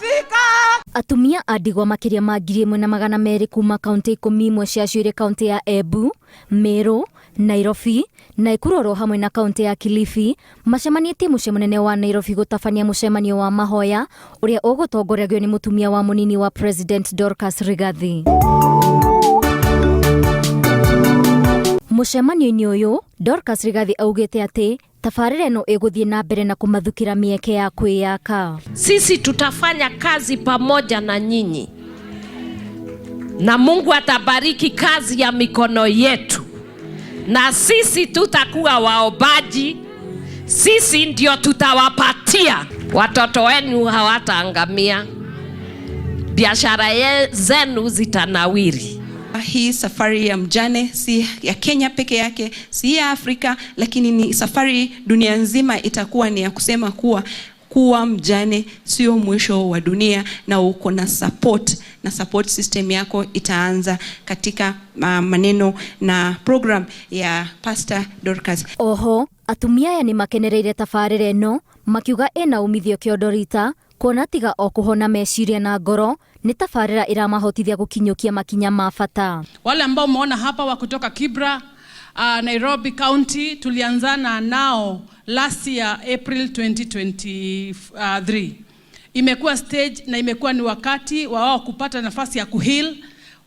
Tumefika. Atumia a ndigwa makĩria ma 1,200 kuma kaunti 11 ciacio irĩ kaunti ya Embu, Meru, Nairobi, Naikuru oro hamwe na kaunti ya Kilifi macemanĩtie mũciĩ mũnene wa Nairobi gũtabania mũcemanio wa mahoya ũrĩa ũgũtongoragio nĩ mũtumia wa mũnini wa President Dorcas Rigathi. Mũcemanio-inĩ ũyũ Dorcas Rigathi augĩte atĩ tabarĩra ĩno ĩgũthiĩ na mbere na kũmathukĩra mĩeke ya kwĩyaka. Sisi tutafanya kazi pamoja na nyinyi na Mungu atabariki kazi ya mikono yetu, na sisi tutakuwa waombaji. Sisi ndio tutawapatia watoto wenu, hawataangamia, biashara zenu zitanawiri. Hii safari ya mjane si ya Kenya peke yake, si ya Afrika, lakini ni safari dunia nzima. Itakuwa ni ya kusema kuwa mjane sio mwisho wa dunia, na uko na support na support system yako itaanza katika maneno na program ya Pastor Dorcas. Oho atumia aya nĩ makenereire tabarĩra ĩno makiuga ĩna umithio kĩondo rita kuona tiga o kũhona meciria na ngoro nĩ tabarĩra ĩramahotithia gũkinyũkia makinya ma bata. Wale ambao umeona hapa wa kutoka Kibra, Nairobi County tulianzana nao last year April 2023. Imekuwa stage na imekuwa ni wakati wa wao kupata nafasi ya kuheal,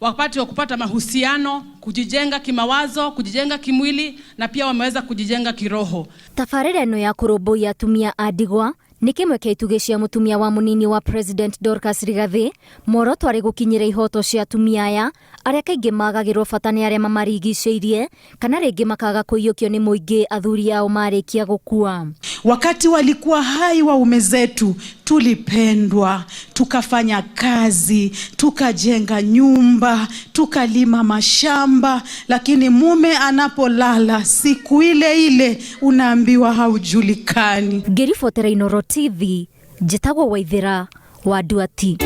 wakati wa kupata mahusiano, kujijenga kimawazo, kujijenga kimwili na pia wameweza kujijenga kiroho. Tabarĩra ĩno ya kũrũmbũiya atumia a ndigwa nĩ kĩmwe kĩa itugĩ cia mũtumia wa mũnini wa President Dorcas Rigathi muoroto arĩ gũkinyĩra ihoto cia atumia aya arĩa kaingĩ magagĩrwo bata nĩ arĩa mamarigicĩirie kana rĩngĩ makaga kũiyũkio nĩ mũingĩ athuri ao marĩkia gũkua. Wakati walikuwa hai waume zetu, tulipendwa, tukafanya kazi, tukajenga nyumba, tukalima mashamba, lakini mume anapolala siku ile ile unaambiwa haujulikani. Ngĩribotera Inooro TV, njĩtagwo Waithĩra wa Nduati.